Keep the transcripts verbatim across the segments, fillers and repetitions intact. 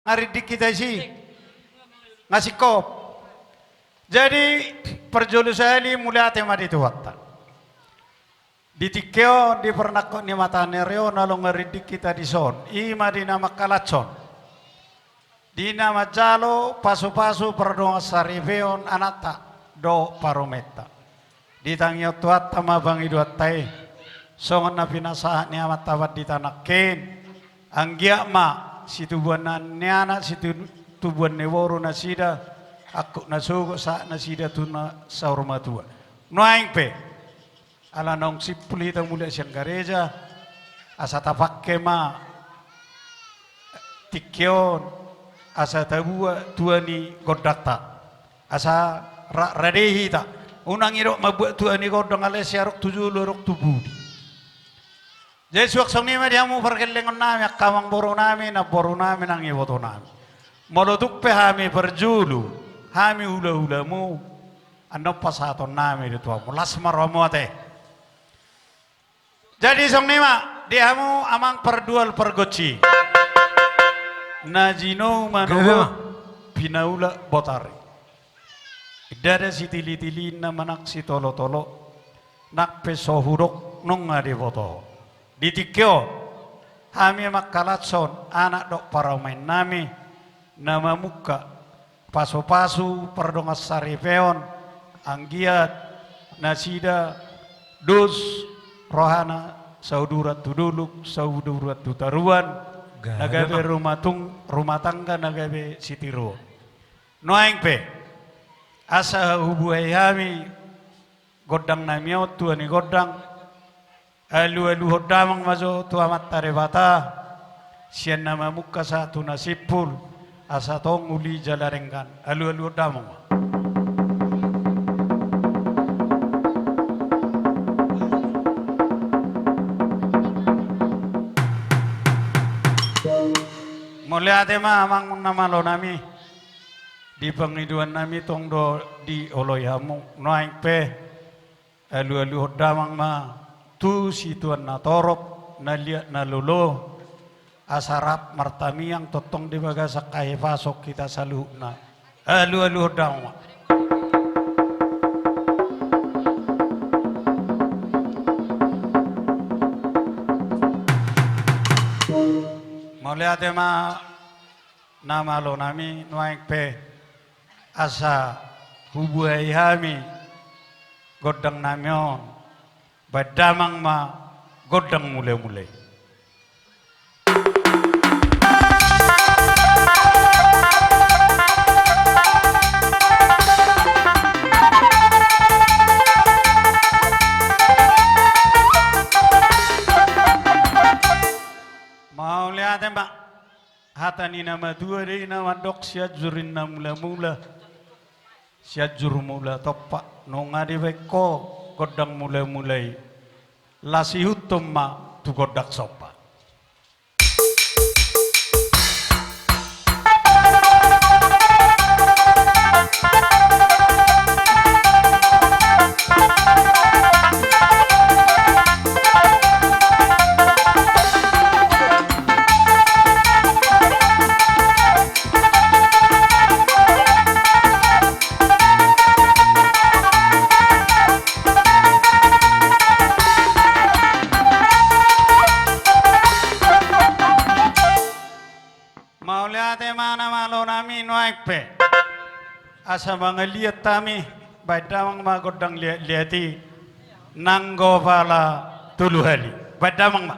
Nga rindik hita disi. Nga singkop. Jadi, parjolo sahali mauliate ma di Tuhanta. Di tingki on, di parnangkok ni mataniari on, olo nga rindik hita dison, i ma di na mangkalashon, di na manjalo pasupasu pardongansaripeon anakta dohot parumaenta. Ditangihon Tuhanta ma pangidoanta i, songon na pinasahat ni amanta pandita nangkin, anggiat ma situbuan ni anak, situbuan ni boru nasida, angkup na sogot sahat nasida tu na saur matua. Nuaeng pe, ala naung simpul hita mulak sian gareja, asa tapangke ma tingki on, asa tabuat tua ni gondangta. Asa ra-, rade hita. Unang didok mambuat tua ni gondang alai sai adong tu jolo, adong tu pudi. Jadi suang songon i ma di hamu pargellengon nami, angka amangboru nami, namboru nami, nang iboto nami. Molo tung pe hami parjolo, hami hulahulamu, annon pasahaton nami do tu hamu. Las ma rohamu ate. Jadi songon i ma di hamu amang pardual pargonsi. Na jinou manogot pinaulak botari. Ndada sitilitiliinna manang sitolotolo, nang pe so hudok nunga diboto. Di tingki on, hami mangkalashon anak dohot parumaen nami, na mamungka pasupasu pardongansaripeon, anggiat nasida dos rohana sauduran tu dolok, sauduran tu toruan, na gabe rumah tung-, rumah tangga na gabe sitiruon. Nuaeng pe, asa hubuhai hami gondang nami on, tua ni gondang, alualuhon damang ma jo tu Amanta Debata, sian na mamungka sahat tu na simpul, asa tong uli jala denggan. Alualuhon damang ma. Mauliate ma amang na malo nami. Di pangidoan nami tong do dioloi hamu. Nuaeng pe, alualuhon damang ma tu situan na torop, na liat na lolo, asa rap martangiang tongtong di bagasan hahipason hita saluhutna. Alualuhon damang ma. Mauliate ma na malo nami, nuaeng pe asa hubuhai hami gondang nami on, baen damang ma gondang mulamula i. Mauliate ma. Hata ni na matua do i na mandok, Sianjur ninna mulamula, Sianjur mula tompa. Nunga dibaen ho gondang mulamula i, laos ihuthon ma tu gondang somba. Mauliate ma na malo nami, nuaeng pe asa mangaliat hami, baen damang ma gondang liatliat i, nanggo pala tolu hali. Baen damang ma.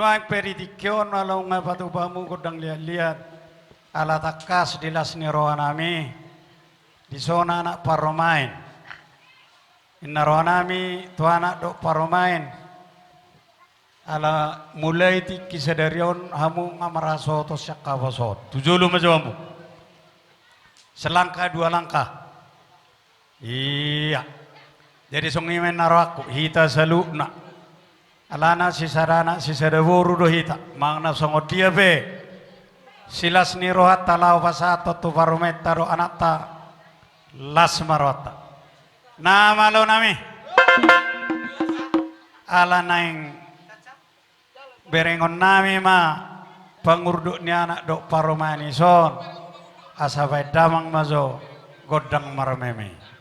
Nuaeng pe di tingki on, ala nunga patupa hamu gondang liat-liat, ala tangkas di las ni rohanami, dison anak parumaen. Ninna rohanami tu anak dohot parumaen, ala mulai tingki sadari on hamu nunga marhasohoton sian haposoon. Tu jolo ma jo hamu. Selangkah dua langkah. Ia. Jadi songon i ma ninna rohangku, hita saluhutna. Alana sisada anak sisada boru do hita. Manang na songon dia pe silas ni rohanta laho pasahathon tu parumaenta dohot anakta, las ma rohanta. Na malonami. Ala naeng berengonnami ma pangurdot ni anak dohot parumaen i son, asa baen damang ma jo gondang marmeme.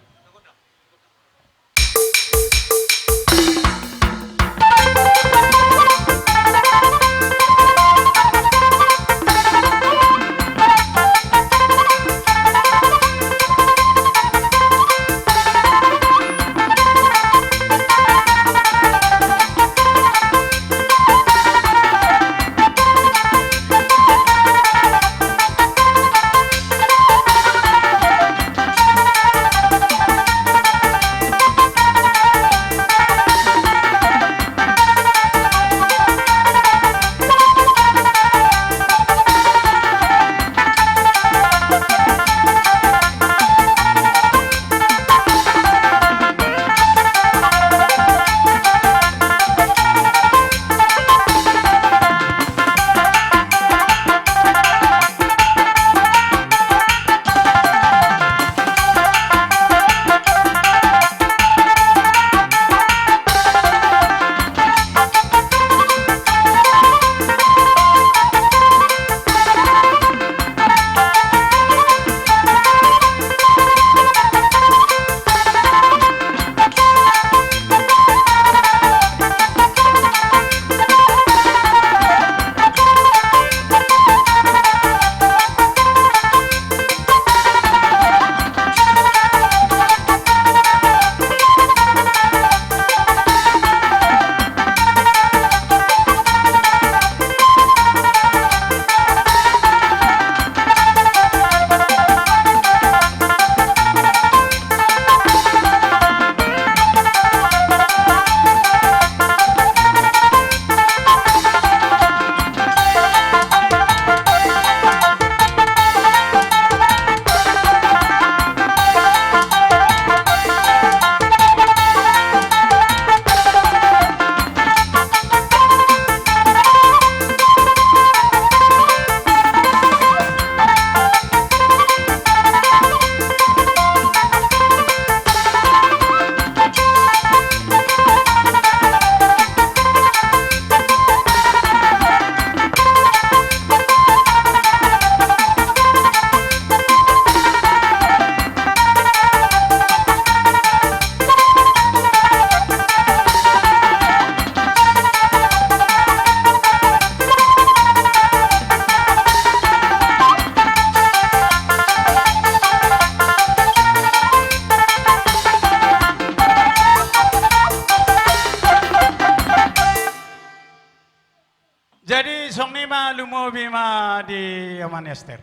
Jadi songon i ma, lumobi ma di Ama ni Ester.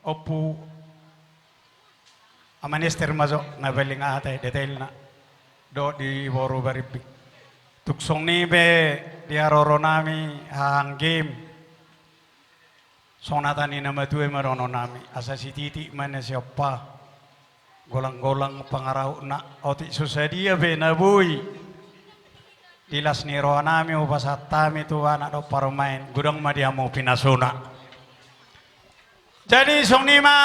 Ompu Ama ni Ester ma jo na paling aha ate detailna. Dohot di boru Barimbing. Tung songon i pe di haroronami, hahaanggim. Songon hata ni na matua i ma dohononnami, asa sititi ma na siompa. Golang-golang pangarahutna, otik so sadia pe na boi di las ni rohanami hupasahat hami tu anak dohot parumaen, godang ma di hamu pinasuna. Jadi songon i ma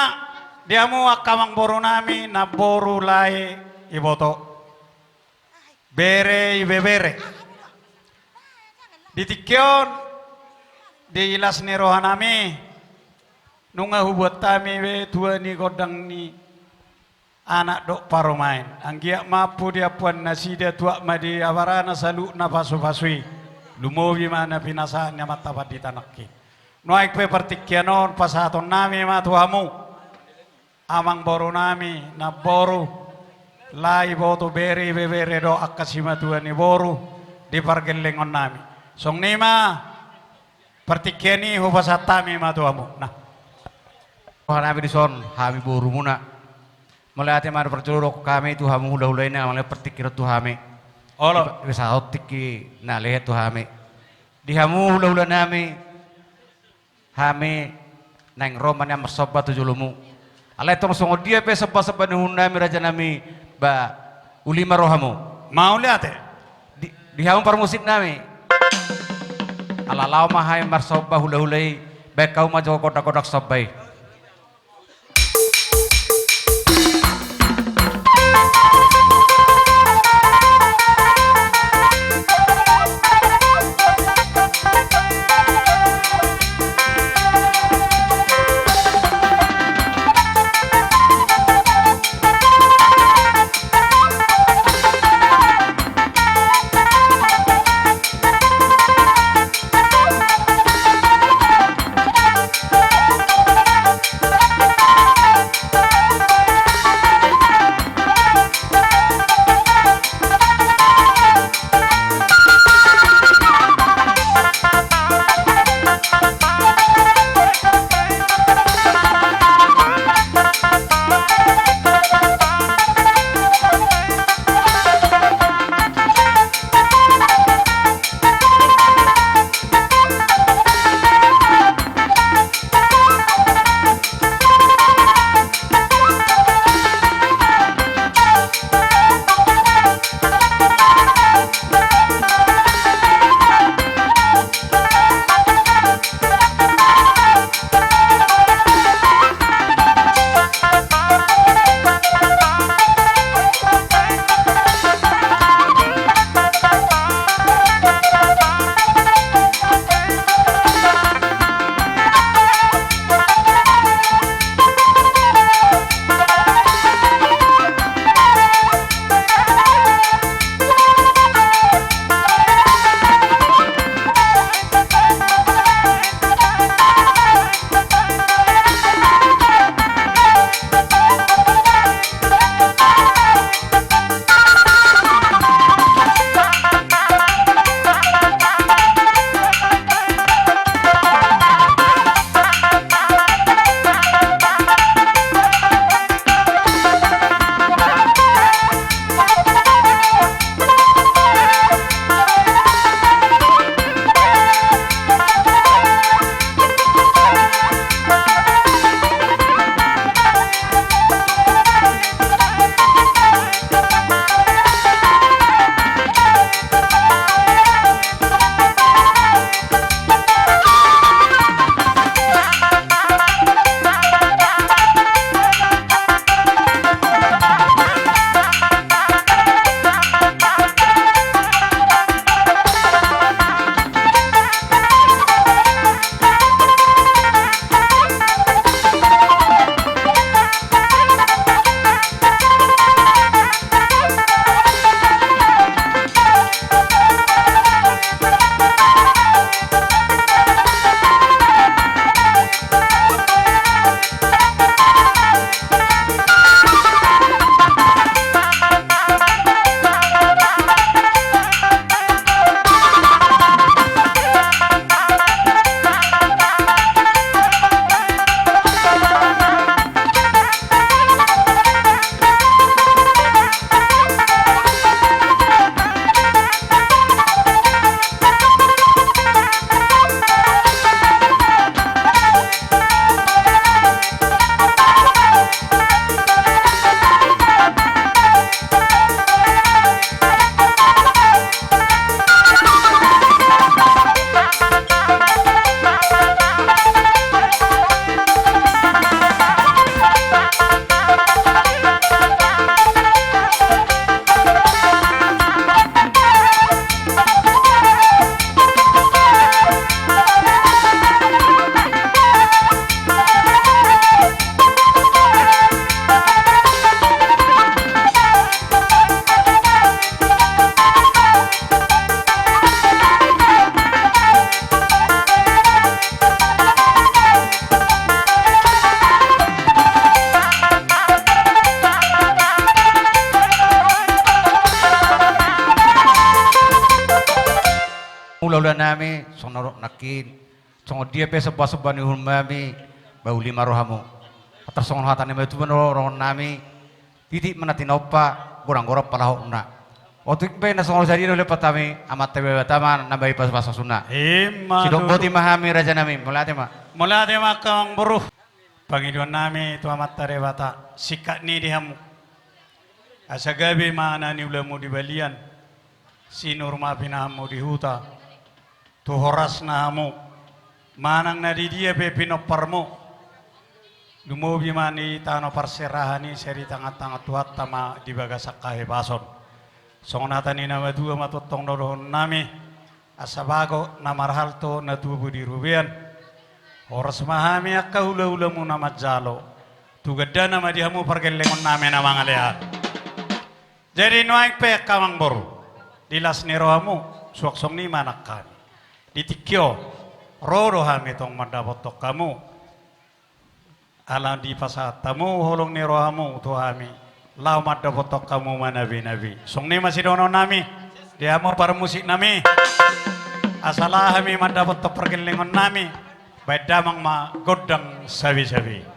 di hamu angka amangborunami, namboru, lae, iboto, bere, ibebere. Di tingki on, di las ni rohanami, nunga hubuat hami be tua ni gondang ni anak dohot parumaen. Anggiat mampu di ampuan nasida, tuat ma di abarana saluhut na pasu-pasu i. Lumobi ma na pinasahat ni Amanta Pandita nangkin. Nuaeng pe partingkian on pasahatonnami ma tu hamu, amangborunami, namboru, lae, iboto, bere, ibebere dohot angka simatua ni boru di pargellengonnami. Songon i ma Partingkian i hupasahat hami ma tu hamu. Nah. Roha nami dison, hami borumuna. Mauliate ma parjolo dohonon hami tu hamu hulahula i na mangalean partingkian on tu hami. Olo. Di, di sahat tingki na lehet tu hami. Di hamu hulahula nami, hami naeng ro ma nian marsomba tu jolomu. Alai tong songon dia pe sombasomba ni hulahula nami, raja nami, ba uli ma rohamu. Mauliate. Di, di hamu parmusik nami. Ala laho ma hami marsomba hulahula i, baen hamu ma jo gondang-gondang somba i. Hulahula nami, songon na dok nangkin, Songon dia pe sombasomba ni uhum nami, ba uli ma rohamu. Tar songon hata ni natuatua do dohonon nami, titi ma na tinompa, godang do rampa lahutna. Otik pe na songon sadia do lepot hami, Amanta Debata ma na mambahen pasupasuna. Ima tutu. Sidok boti ma hami raja nami, mauliate ma. Mauliate ma angka amangboru. Pangidoan nami tu Amanta Debata, singkat ni di hamu. Asa gabe ma na niulamu di balian, sinur ma pinahanmu di huta, tu horasna hamu, manang na di dia pe pinomparmu, lumobi ma di tano parserahan i sai di tangan-tangan Tuhanta ma di bagasan hahipason. Songon hata ni natuatua ma tongtong do dohonon nami, asa bagot na marhalto na tubu di robean. Horas ma hami angka hulahulamuna manjalo, tu gandana ma di hamu pargellengon nami na mangalean. Jadi nuaeng pe angka amangboru, di las ni rohamu, suang songon i ma nang hami. Di tingki on, ro do hami tong mandapothon hamu. Ala dipasahat hamu holong ni rohamu tu hami, laho mandapothon hamu manabenabe. Songon i ma sidohonon nami, di hamu parmusik nami. Asa laho hami mandapothon pargellengon nami, bahen damang ma gondang sabesabe.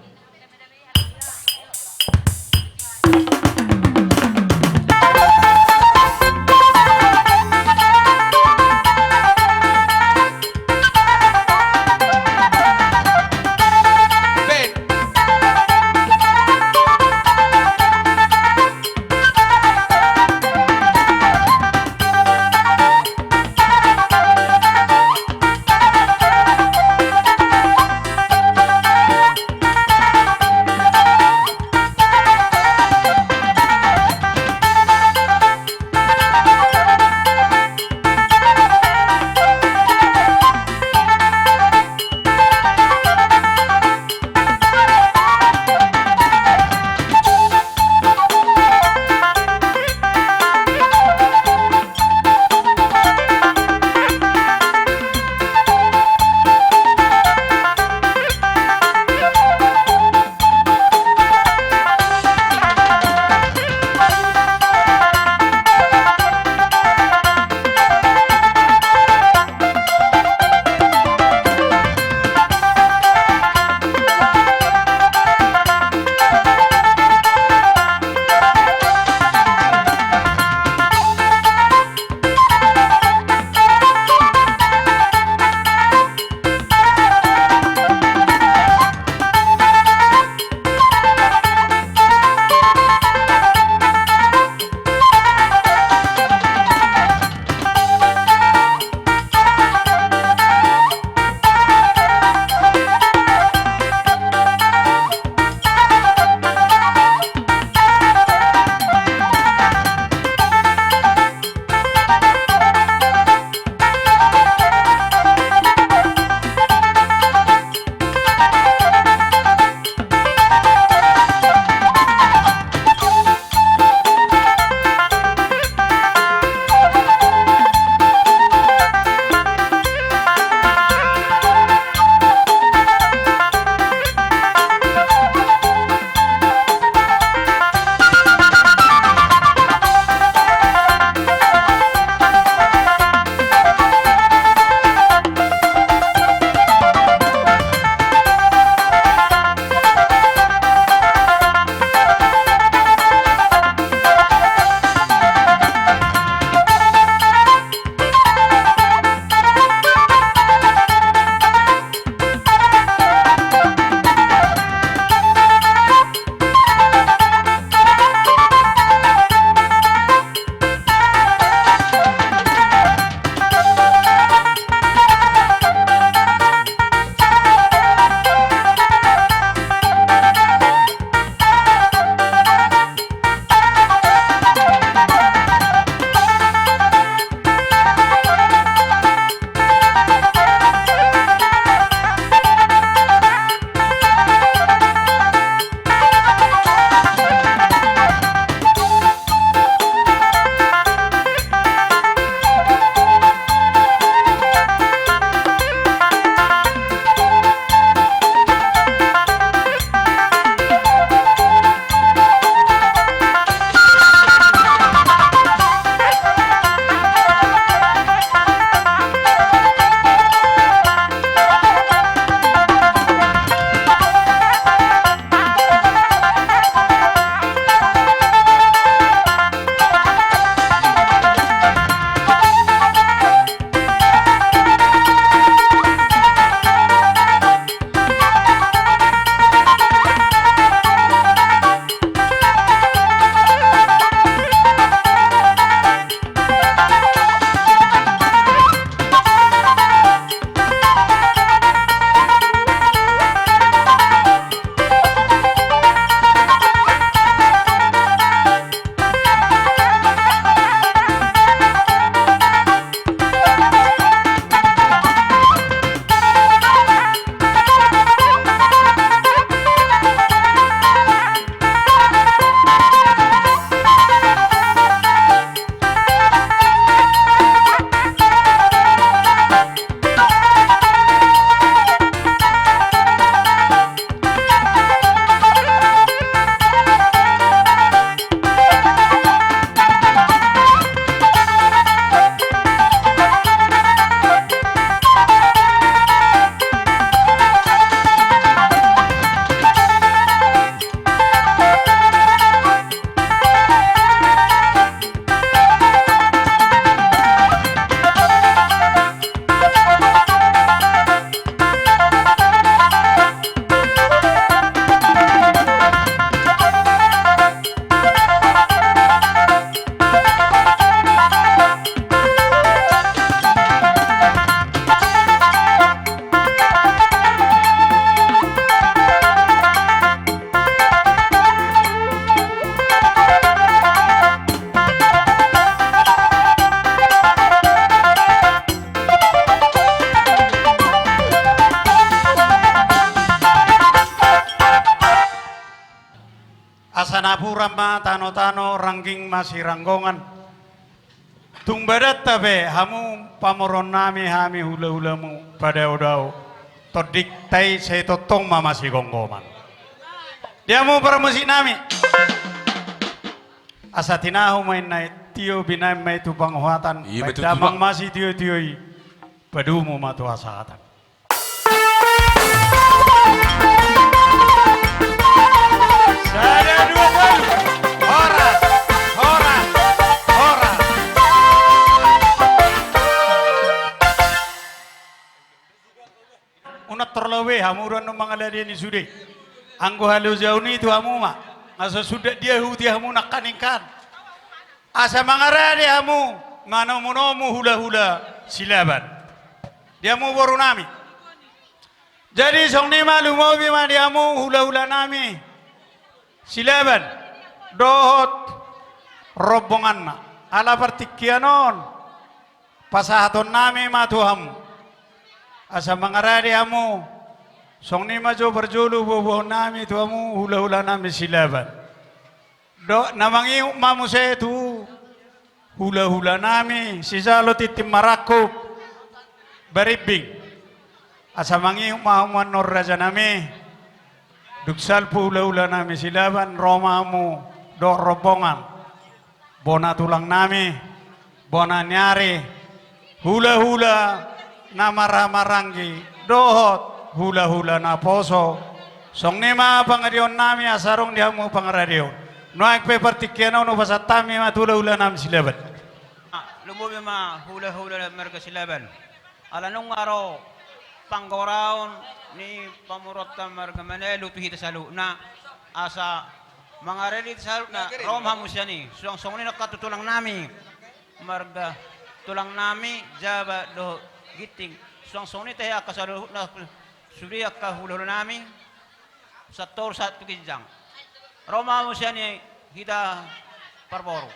Asa napuran ma tano-tano, rangging ma siranggongan. Tung badanta pe hamu pamoruonnami, hami hula-hulamu, padaodao. Tonditta i sai tongtong ma masigomgoman. Di hamu parmusiknami. Asa tinahu ma inna i, tio binahen ma i tu panguhatan, i ma baen tu damang tuba. Ma sitio-tio i, padumu ma tu hasahatan. Sada, dua, tolu. Horas, horas, horas. Unang torlou be, hamu do annon mangalade ni sude. Anggo halojaon i tu hamu ma. Asa sundat dia huti hamu nangkaning kan. Asa mangarade hamu, manomu-nomu hula-hula Silaban. Di hamu borunami. Jadi songon i ma, lumobi ma di hamu hula-hulanami Silaban dohot rombonganna. Ala partingkian on, pasahatonnami ma tu hamu. Asa mangarade hamu, songon i ma jo parjolo boaboahonnami tu hamu hula-hulanami Silaban. Dohot na mangihut ma muse tu hula-hulanami sijalo tintin marangkup, Barimbing. Asa mangihut ma hamu annon rajanami. Dung salpu hula-hulanami Silaban, ro ma hamu dohot rombongan. Bona tulangnami, bona ni ari, hula-hula na marhaha maranggi dohot hula-hula naposo. Songon i ma pangadeonnami, asa adong di hamu pangaradeon. Nuaeng pe partingkian on hupasahat hami ma tu hula-hulanami Silaban. Ah, lumobi ma hula-hula marga Silaban. Ala nunga ro panggoraon ni pamoruonta marga Manalu tu hita saluhutna, asa mangarade hita saluhutna, ro ma hamu sian i, suang songon i nangkin tu tulangnami. Marga tulangnami Jaba dohot Ginting. Suang songon i tahe angka saluhutna sude angka hula-hulanami. Sahat toru sahat tu ginjang. Ro ma hamu sian i hita parboru.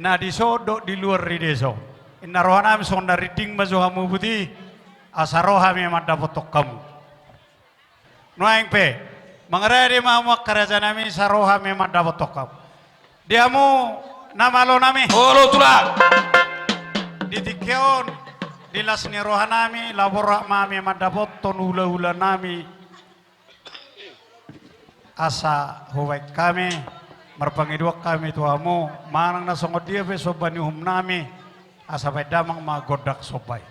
Na dison dohot di luar ni dison. Inna rohanami songon na rinding ma jo hamu boti, asa ro hami mandapothon hamu. Nuaeng pe, mangarade ma hamu angka rajanami, asa ro hami mandapothon hamu. Di hamu na malonami. Olo, tulang. Di tingki on, di las ni rohanami, laho borhat ma hami mandapothon hulahulanami. Asa hubaen hami, marpangidoan hami tu hamu, manang na songon dia pe somba ni uhumnami, asa baen damang ma gondang somba i.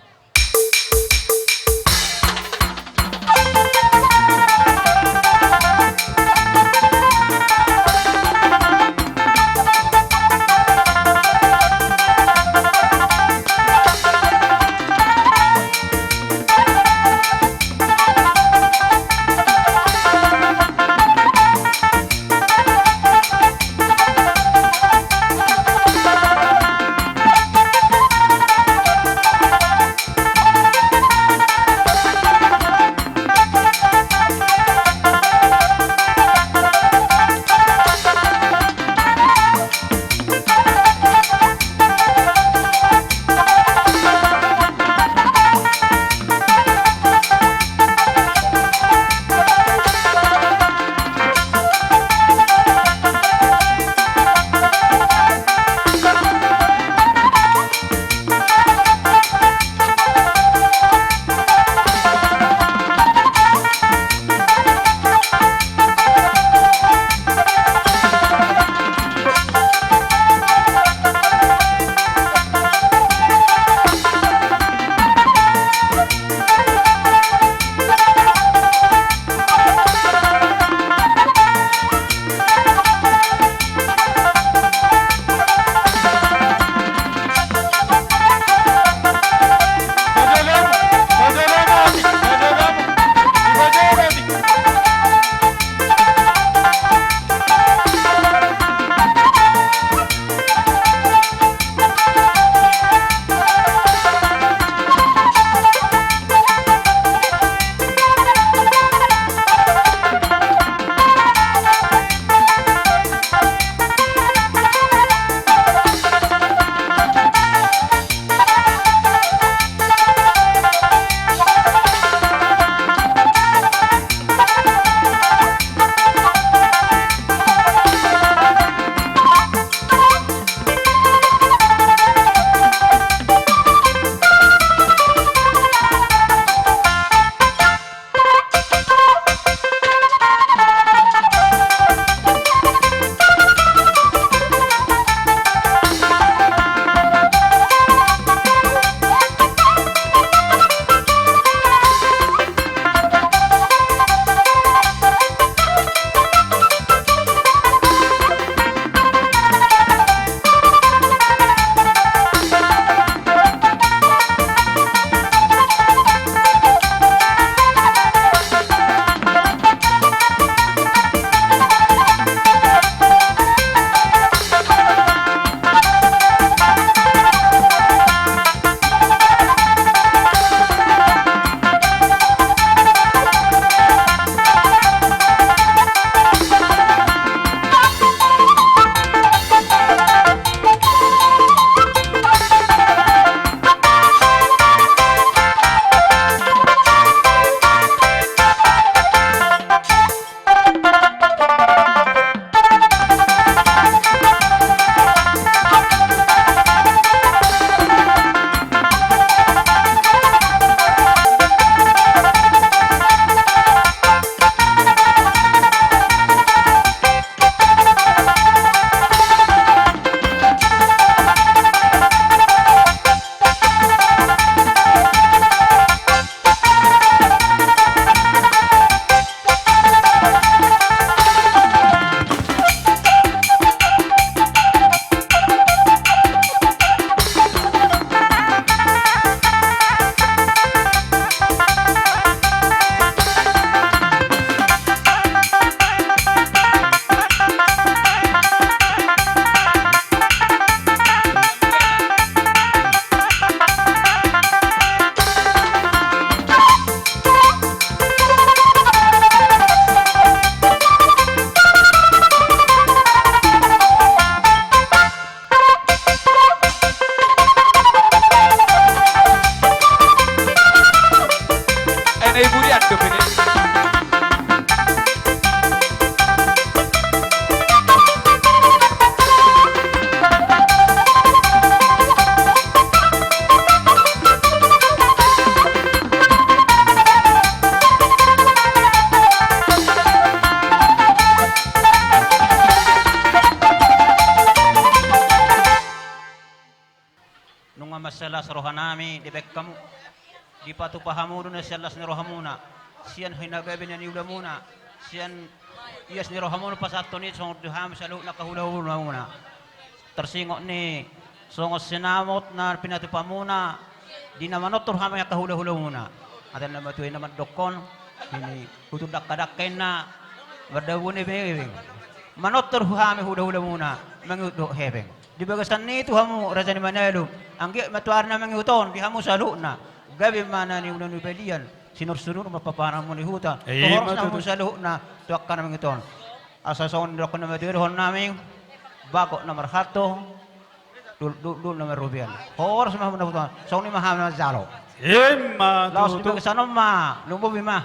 Ene iburian dope ni. Nunga mansai las rohanami dibaen hamu, dipatupa hamu do na sian las ni rohamuna, sian hinagabe na niulamuna, sian ias ni rohamuna pasahathon i songon tu hami saluhutna angka hulahulamuna. Tarsingot ni songon sinamot na pinatupamuna, di na manortor hami angka hulahulamuna. Hata ni na matua i na mandokkon, ini utur dangkadangka inna, mardabu ni hepeng. Manortor hami hulahulamuna mangihut dohot hepeng. Di bagasan i tu hamu raja ni Manalu, anggiat ma tu ari na mangihut on di hamu saluhutna gabe ma na niula ni balian, sinursinur ma paparanmu ni huta. Ima tutu. Horas ma hamu saluhutna tu angka na mangihut on. Asa songon didokkon na matua i dohononnami, bagot na marhalto, dul-, dul-, dul na marrupian. Horas ma hamu na huta. Songon i ma hami manjalo. Ima tutu. Laos di bagasan on ma, lumobi ma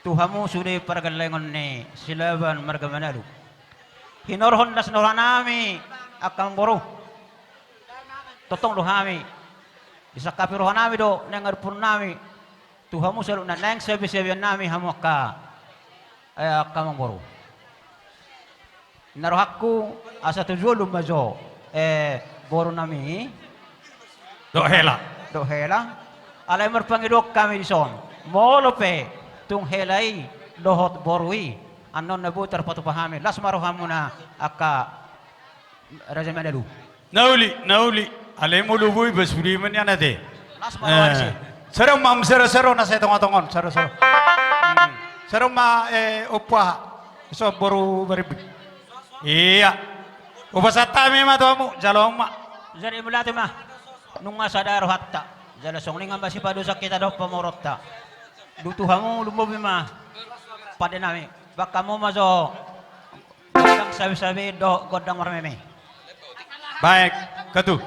tu hamu sude pargellengon ni Silaban marga Manalu. Hinorhon las ni rohanami angka amangboru. Tongtong do hami, disangkapi rohanami do naeng adophonnami tu hamu saluhutna, naeng siabeabeannami hamu angka, eh, angka amangboru. Na rohangku asa tu jolo ma jo, eh, borunami dohot hela. Dohot hela. Alai marpangidoan hami dison, molo pe tung hela i dohot boru i annon na boi tarpatupa hami, las ma rohamuna angka raja Manalu. Na uli, na uli. Alai molo boi ba sude ma nian ate. Las ma roha disi. Saro ma, saro, saro na sai tongatonga on, saro, saro. Hmm. Saro ma, eh, ompu aha. Dison boru Barimbing. Ia. Hupasahat hami ma tu hamu, jalo hamu ma. Jadi mauliate ma. Nunga sada rohanta. Jala songon i nunga masipadosa hita dohot pamoruonta. Dung tu hamu lumobi ma pandenami. Baen hamu ma jo gondang sabesabe dohot gondang marmeme. Baik, ketu.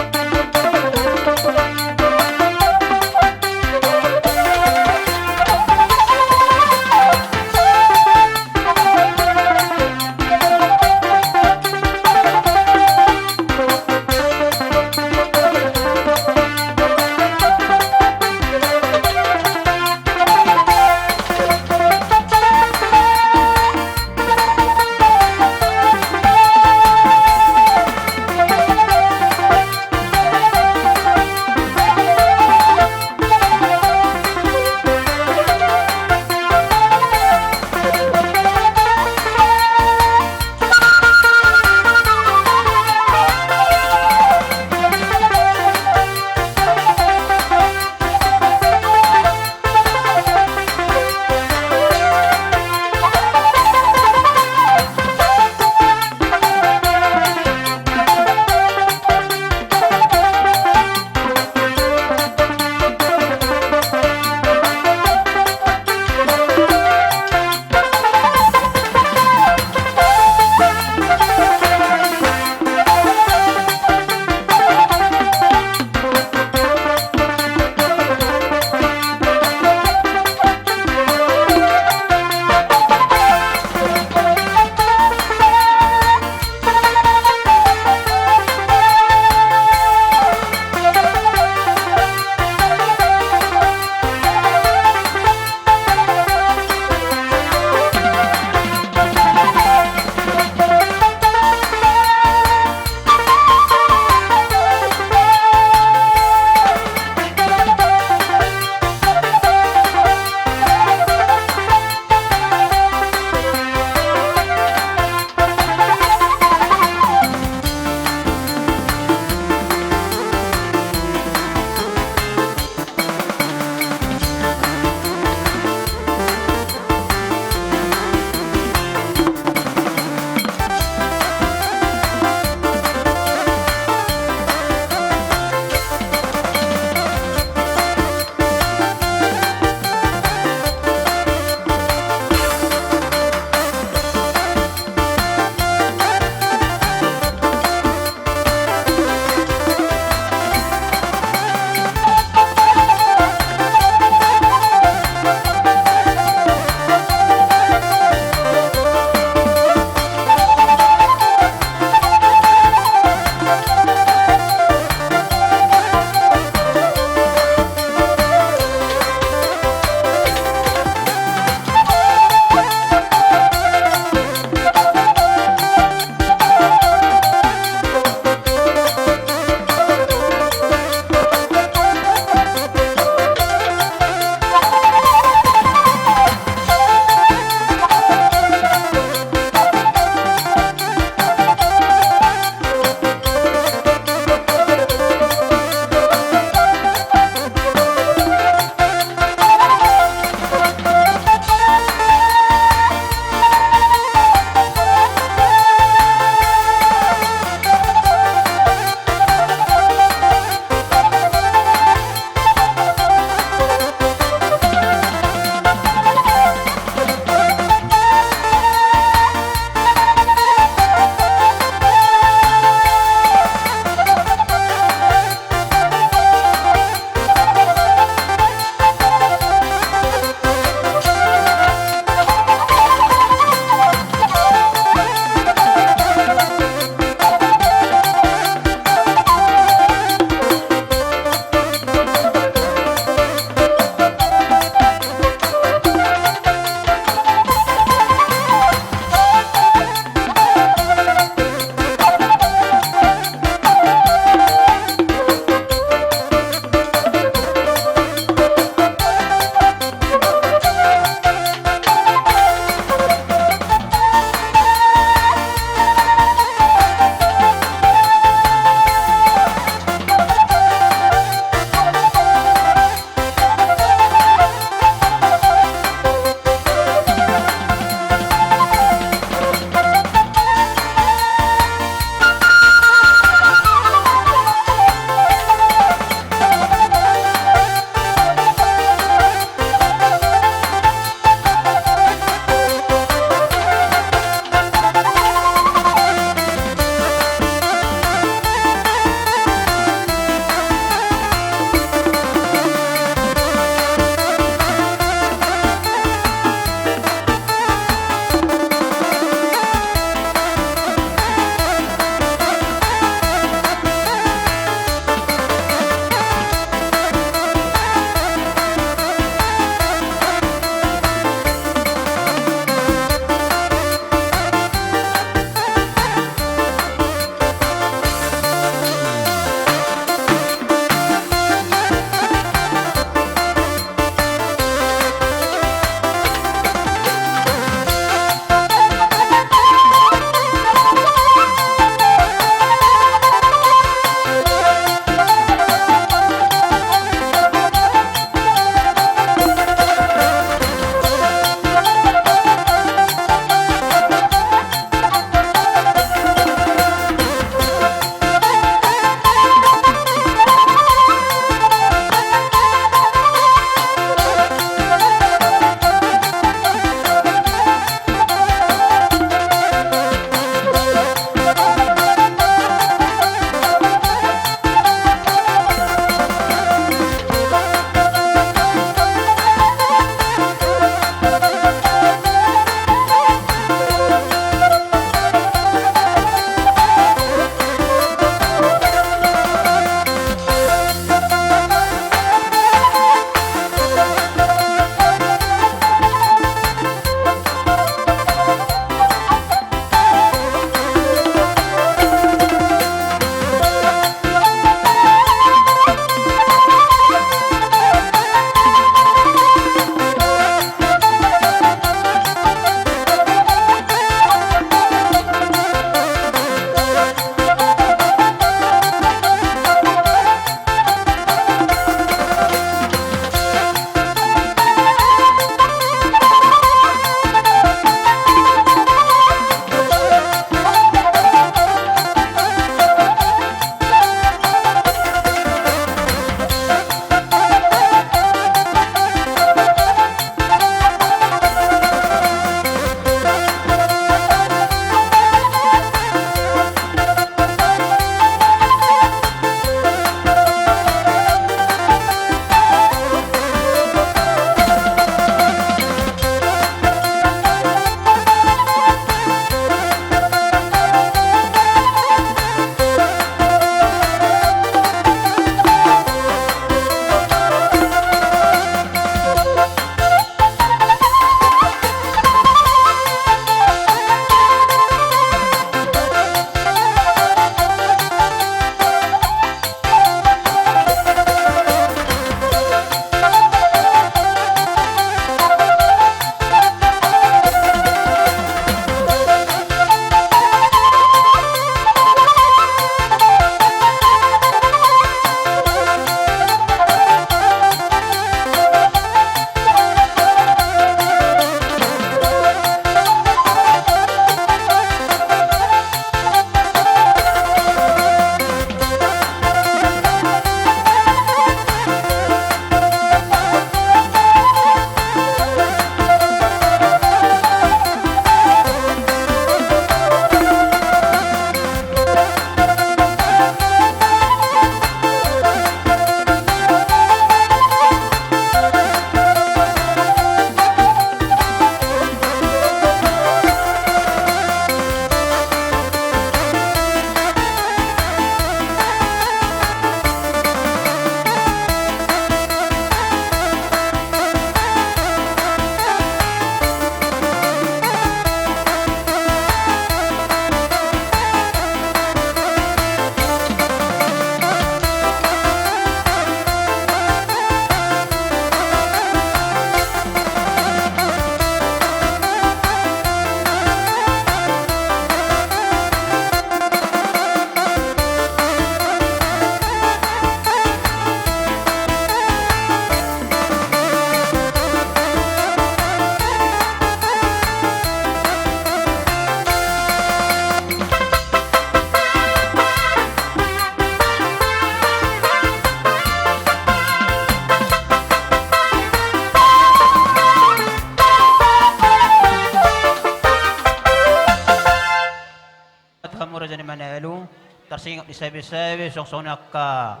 Jadi manalu, tarsingot di sabe-sabe, song-song ni angka,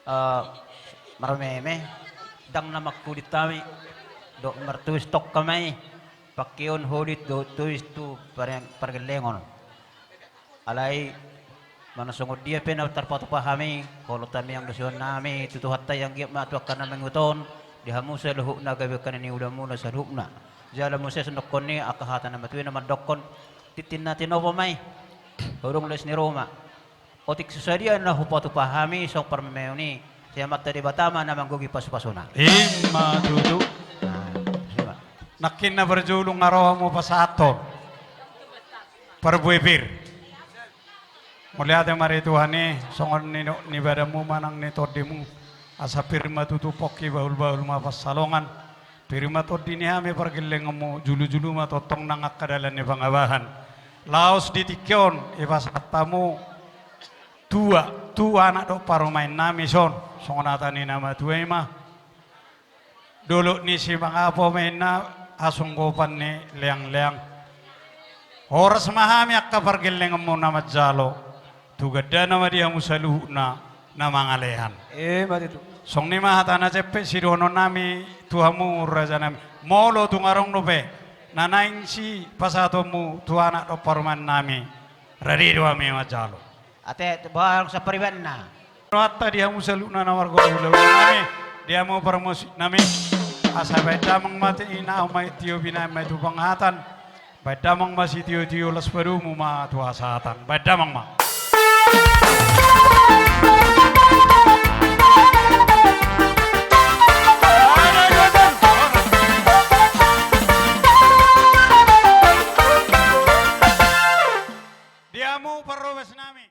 eh, marmeme, ndang na mangkulit hami, dohot martuis tongka ma i, pangkeon holit dohot tuis tu par-, pargellengon. Alai, manang songon dia pe na tarpatupa hami, holong tamiang do suan nami, tu Tuhanta i anggiat ma tu angka na mangihut on, di hamu saluhutna gabe angka na niulamuna saluhutna. Jala muse songon ni angka hata na matua i na mandokkon, tintin na tinopa ma i. Hurung les ni ruma. Otik so sadia na hupatupa hami songon parmameon i, sai Amanta Debata ma na manggohi pasupasuna. I ma tutu. Nah, ima. Nangkin na parjolo nga ro hamu pasahathon. Parbue pir. Mauliate ma di Tuhan i, songon ni, ni badanmu manang ni tondimu. Asa pir ma tutu pongki, bahul-bahul ma pansalongan. Pir ma tondi ni hami pargellengonmu, julu-julu ma tongtong nang angka dalan ni pangabahan. Laos di tingki on, ipasahat hamu tua, tu anak dohot parumaen nami son, songon hata ni na matua i ma. Dolok ni Simangapo ma inna hasunggopan ni leang-leang. Horas ma hami angka pargellengonmu na manjalo. Tu gandana ma di hamu saluhutna na mangalean. I ma tutu. Songon i ma hata na jempek sidohonon nami tu hamu raja nami. Molo tung adong dope na naeng sipasahatonmu tu anak dohot parumaen nami. Rade do hami manjalo. Ate, boha adong saparibanna. Rohanta di hamu saluhutna na margogo ulaon nami, di hamu parmusik nami. Asa baen damang ma tinaon ma i, tio binaen ma i tu panghatan. Baen damang ma sitio-tio, las padomu ma tu hasahatan. Baen damang ma. Di hamu parrobas nami.